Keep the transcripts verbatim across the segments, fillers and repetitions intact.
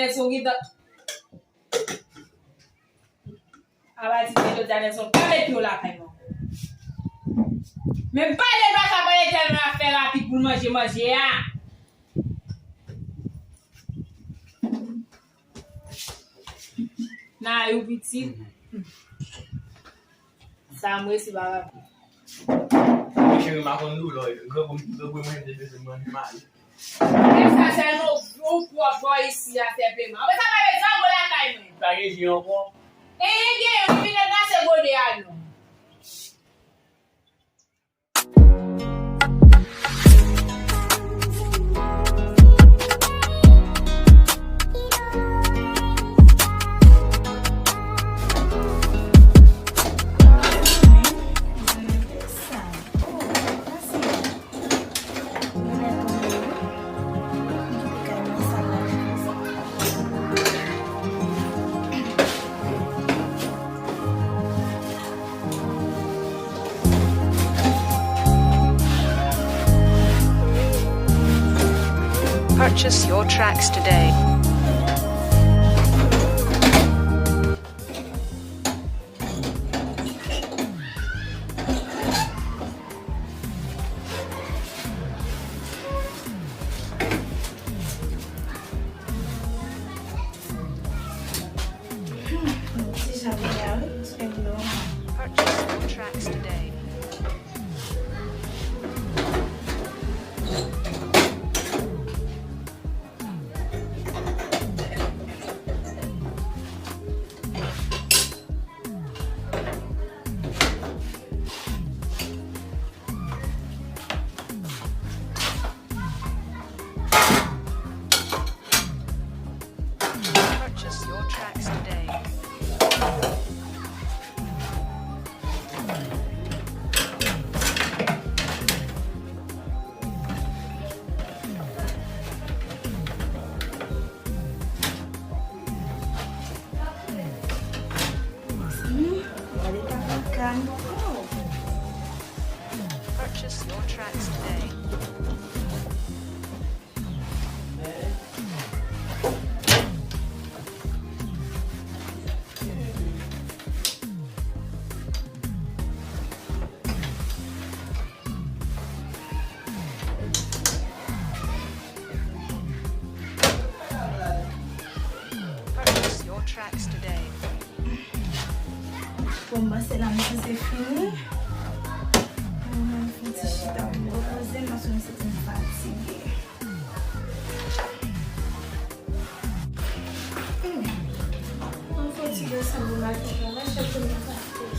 Nelson gentan. Apati de jodi a, Nelson pa met pye w lakay mwen. Men pale pa ka pale tèlman ap fè rapid pou l manje manje a. Nan yon pitit. Sa m resi pa rapid. Mwen cheri, m pa konn doulè. Grangou, grangou mwen te bezwen manje manje. E sa sèlman ou pwòp bò isi a senpleman. Apre sa pa bezwen anbo lakay mwen. Pa gen ji ankò? E gen, wi, vin ranmase gode a non. Purchase your tracks today. Ti jan li a, wi, se lò. Purchase your tracks today. Purchase your tracks today. Hmm, gade papa Kano. Purchase your tracks today. Purchase your tracks today. Bon, m panse la m panse fini. Mwen fè ti chita pou m repoze m paske m santi m fatige. Hmm. Mwen fatige sa pou m al fè travay, chak jou m fatige.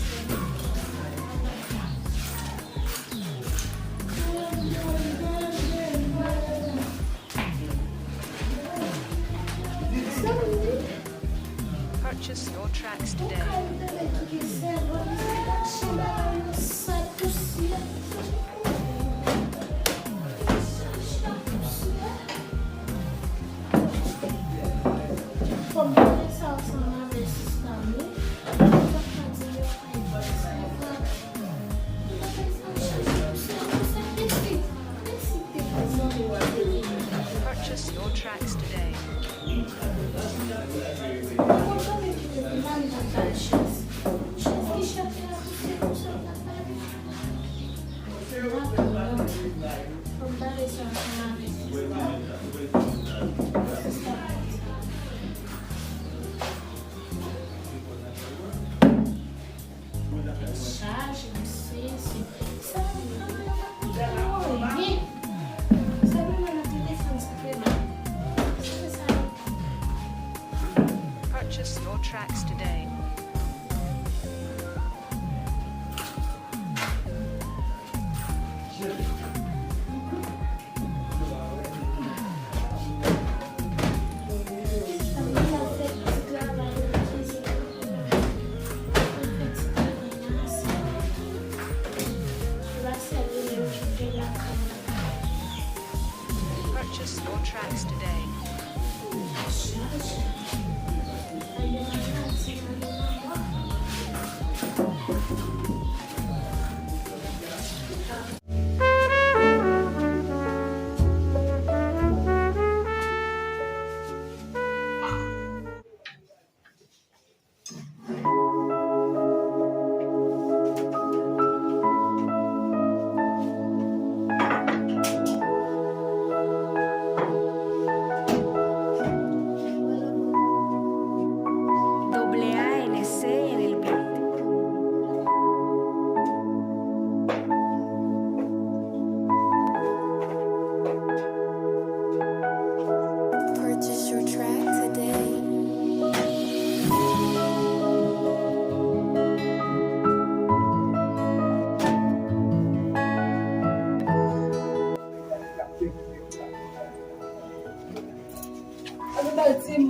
Purchase your tracks today. Fò m konnen sa ansanm avèk sista m wi. Purchase your tracks today. Chaje, mesye, se sa. Purchase your tracks today. Purchase your tracks today.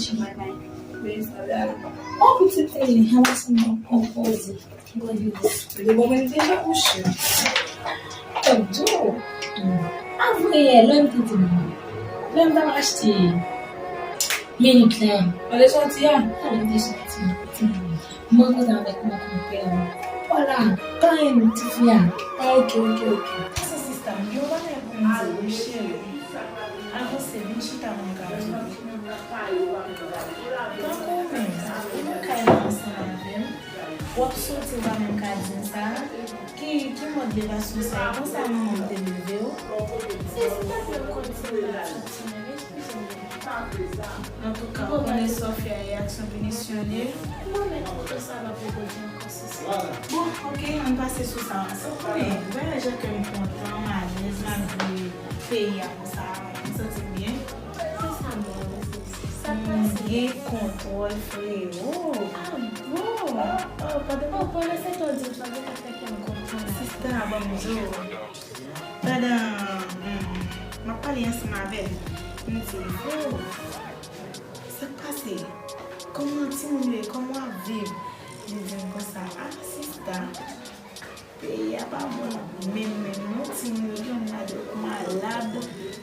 reflechi mal, mal. Bèl sa la. On pitit tele, anba sou mwen, konpoze. Bon, yo. Yo, bon, mwen deja kouche. Tòp di w. Avriyè, lè m te di nou. Lè m t ap achte minit la. Mwen te soti a. Mwen te soti. Mwen kontan avèk mwen konpè. Vwala, pa yon ti fi a. Ah, ok, ok, ok. Se sista m, yo pa gen pou m di wi, cheri. Avanse, vin chita mwen ka di. Tankou w menm, ou nan kay la ansanm avè m, w ap soti, w pa menm ka di m sa. Ki, ki mòd levasyon sa? E konsa manman m te leve w? Se, se pa menm kòm si m ap soti menm, eskize m. Antouka, ou konnen Sofia e aksyon pinisyone. Mwen menm, ou sa va pou Bondye ankò, sisi. Bon, ok, ann pase sou sa. Sa w konnen, vwayaj ak kè m kontan, m alèz, malgre peyi a konsa, m santi m byen. Se sa m wè, wi, sisi. Sa k pase? M gen kontwòl, frewo. Ah bon? Oh, oh, pandan, oh, pandan se tan w di m sa, se sa k fè kè m kontan. Sista, ban m di w. Pandan, hmm, m ap pale ansanm avè l, m di, "Frewo, sa k pase? Kòman timoun yo ye? Kòman w ap viv?" Li di m konsa, "Ah, sista, peyi a pa bon menm, menm, non. Timoun yo, gen youn ladan yo malad."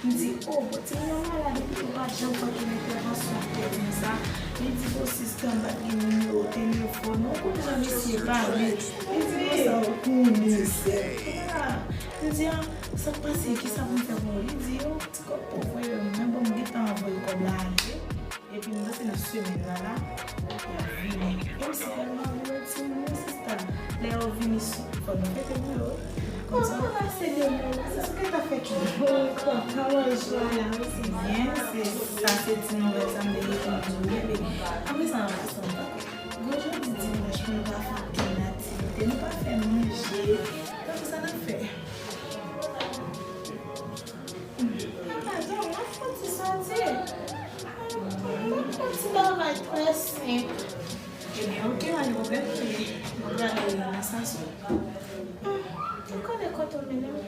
M di, "O, bon, timoun yo malad, epi ou pa t janm fè okenn entèvansyon." Li te di m sa. Li di, "Bon, sista, m pa t gen nimewo telefòn." Ou konnen jan mesye pale. Li di konsa, "Ou konnen sa." M di, "Ah, sa k pase? Kisa pou m fè pou ou?" Li di, "Yo, ti kòb pou w voye m nan, bon, m gentan voye kòb la ale. Epi m panse nan semèn nan la, y ap vini." E m si tèlman vle wè timoun yo, sista. Lè yo vini, fò nou fete pou yo. Kòman pase de moun? Se sa k ta fè ki bon, kontan, jwa la, wi, se byen, se sa, se ti nouvèl sa m te gen pou m di w, bebe. Apre sa, ann pase anba. Bon, jodi dimanch, nou pa fè okenn aktivite, nou pa fè manje. Tankou sa n ap fè? Yon ti bagay trè senp. Ebyen, oke, m al pwoblèm, mwen prale nan stasyon. Hmm, m konnen kote w mennen m.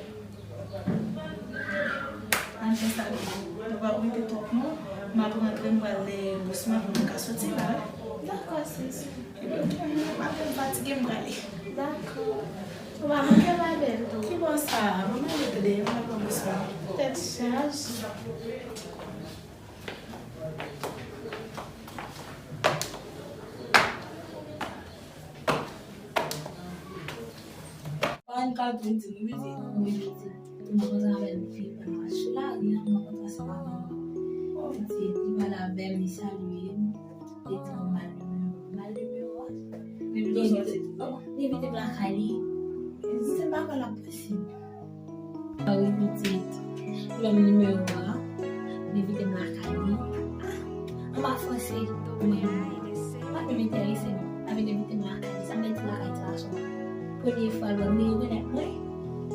Ann fè sa, nou pa rete twòp non. M ap rantre, m pral lè bous mwen pou mwen ka soti la. Dakò, sis. Ebyen, oke, m ap fatige, m prale. Dakò. Ou pa manke m avè l tou. Ki bò sa? Ban m rete dèyè, m al pran bous mwen. Tèt chaje. Ann ka vin di nou, vin di. Wi, vin di. Tout moun konn avè l, fi pa mache la, li an kontre ansanm avè l. Vin di, li pale avè m, li salye m. Li di m mal nimewo. Mal nimewo a? Li vin soti. Li vin lakay li. Li di se pa ka l ap posib. A wi, pitit. Lòm nimewo a, li envite m lakay li. Anba franse, mwen, pa menm enterese m. L ap vin envite m lakay li. Sa m mete lakay ti gason an. Premye fwa l wè m, li rekonèt mwen.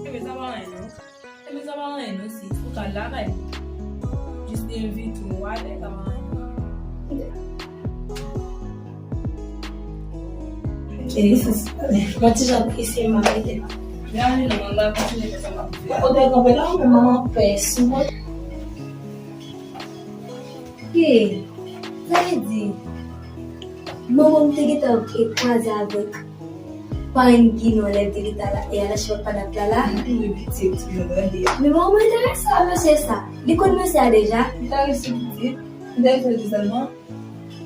Ebyen, sa pa anyen, non. Ebyen, sa pa anyen, non, sis. Ou ka al lakay li. Jis li envite w ale, sa pa anyen. Mwen ti jan prese, m ap rete la. Ou te kanpe la, ou menm manman pès ou. Ki? Sa vle di, manman m te gentan kraze avèk parenn Ginon lè l te gentan la, e al achte panap la la. Wi, pitit, mwen tande. Men manman enterese a mesye sa. Li konn mesye a deja. Enterese pitit. Enterese li sèlman.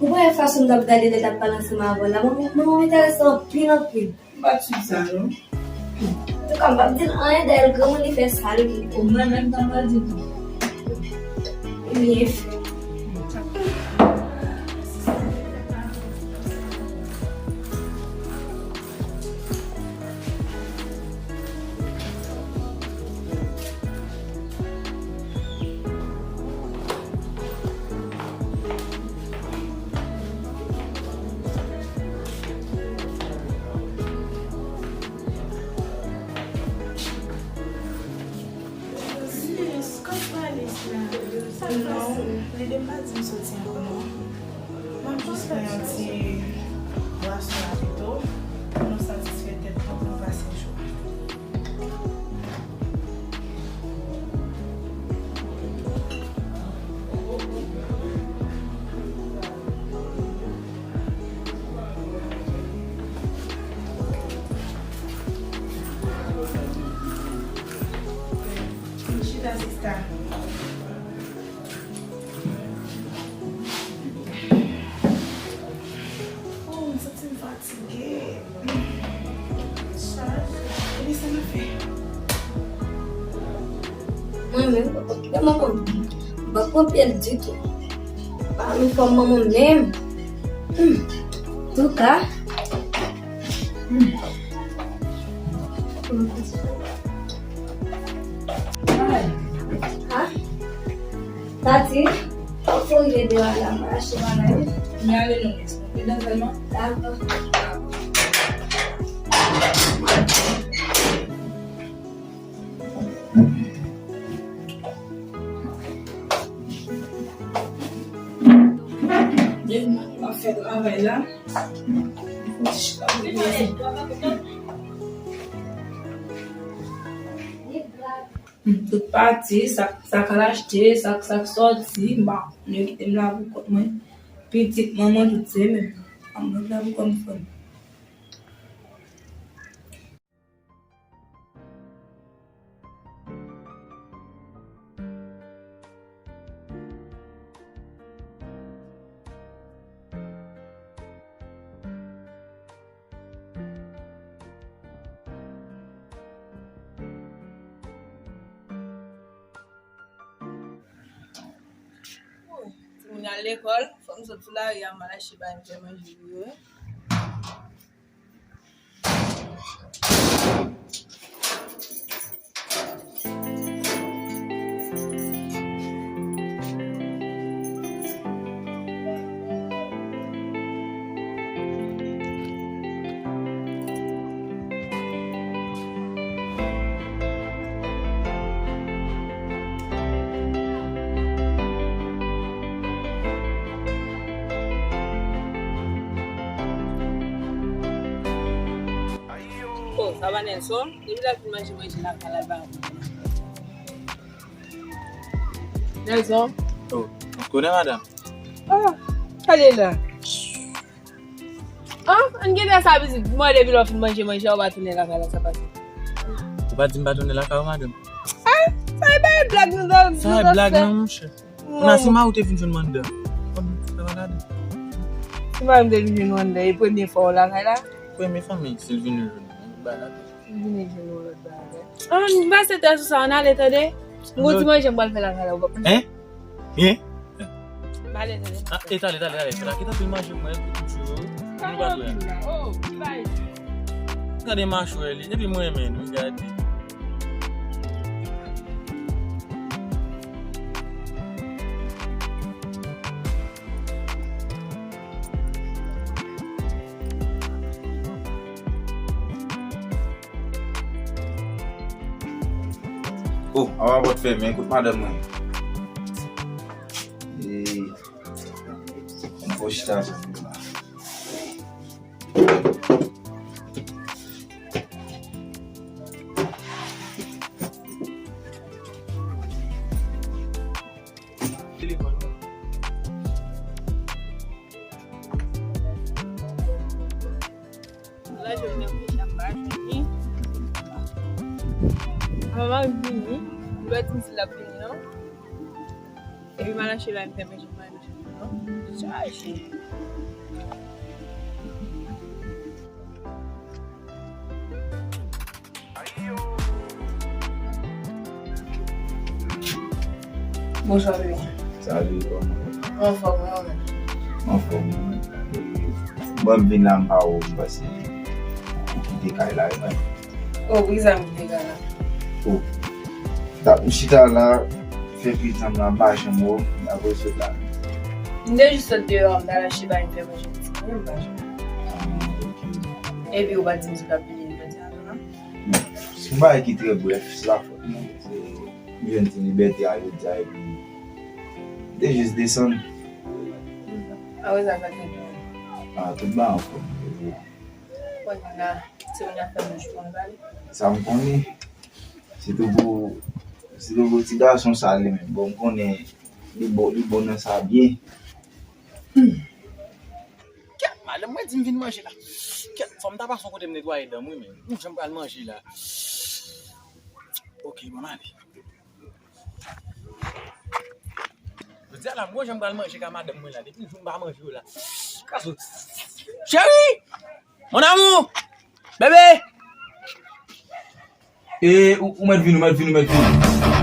Ou wè fason m t ap gade lè l t ap pale ansanm avè w la, manman, manman m enterese anpil, anpil. M pa t swiv sa, non. Antouka, m p ap di l anyen, dayè l granmoun, li fè sa l vle. Ou mwen menm, sa m pral di tou. Ebyen, Sis, kot Valis la? Sa k pase? Non, Lide m pa di m soti ankò non. M ap jis pran yon ti bwason la pito pou nou satisfè tèt nou pou nou pase jou. Vin chita, sista. Oh, m santi m fatige. Sa, epi sa m ap fè? Mwen menm, m pa konn, m pa pran pye l ditou. Pa anfòm manman menm. Hmm. Antouka. Hmm. Ha? Tati, fò w rive deyò a la, m pral achte bagay, wi. M ale non, men, pran pridan sèlman. Dakò. Depi m ap fè travay la. M tout pati, sa, sa k al achte, sa, sa k sòti, m pa, yo kite m la pou kont mwen. Pitit mwen, mwen tout se menm. Mwen la pou kont mwen. Timoun al lekòl, fò m sot sou lari a, m al achte bagay m fè manje pou yo. Papa Nelson, depi l ap vin manje, manje lakay la, l pa konn. Nelson. Oh, ou konnen, madanm? Ah, ale la. Ah, ann gade sa, pitit. Mwen, depi lè w fin manje, manje, ou pa tounen lakay la, sa pase. Ou pa di m pa tounen lakay ou, madanm? Ah, sa e bay blag nou dòm. Sa e blag, non, monchè. Kounya, si mari w te vin jwenn mwen anndan, ou konn sa va gade. Si mari m te vin jwenn mwen anndan, e premye fwa w lakay la? Premye fwa, men si l vin jwenn mwen, ba la. Vini jwenn yon lòt bagay. Ah, m pase tè sou sa, ann ale tande. M gon ti manje m pral fè lakay la, ou pa konn. Hein? Hein? M ale tande. Ah, e tale, tale, tale. Fè la, kite anpil manje pou mwen, pou tout jou. Sa nou pa dwe. Oh, ki bagay? Gade machwè li, epi mwen renmen nou, gade. Oh, avan pòt fèmen, kote madanm mwen? E, m fò chita sou la. Telefòn mwen. La, je mwen kouche ap pa vini. Manman vini. Lè di m si l ap vini, non? Epi m al achte bagay m fè manje pou manje, non? Chaje. Bonswa, bebe. Salut, kòman? Anfòm, wi, ou menm? Anfòm, wi. Bon, m vin la, m pa wè w, m panse ou kite kay la, wi, mwen. Oh, poukisa m kite kay la? Oh. Tap m chita la, fè prizanm la, m pa janm wè w, m ta pral sot la. M te jis sot deyò, m t al achte bagay m fè manje pitit mwen, m pa janm. Ah, ok. Epi ou pa di m si w t ap vini jodi a tou, non? Se yon bagay ki trè brèf, se pa fòt mwen. Se, m jwenn ti libète a jodi a, epi m te jis desann. Apre sa, sa k te gen? Ah, tout bagay anfòm. Kounye a, se kounye a fè mouch pou nou pale. Sa m konnen. Sitou pou, sitou pou ti gason sa li menm. Bon, m konnen li bon, li bon nan sa byen. Kèt, madanm mwen di m vin manje la. Kèt, fò m ta pase yon kote m netwaye dan m, wi, men. M jan m pral manje la. Ok, bon, m ale. Jodi a la, m gon jan m pral manje ka madanm mwen la. Depi jou m pa manje yo la. Kaso. Cheri! Mon amour! Bebe! E, ou, ou mèt vini, ou mèt vini, ou mèt vini.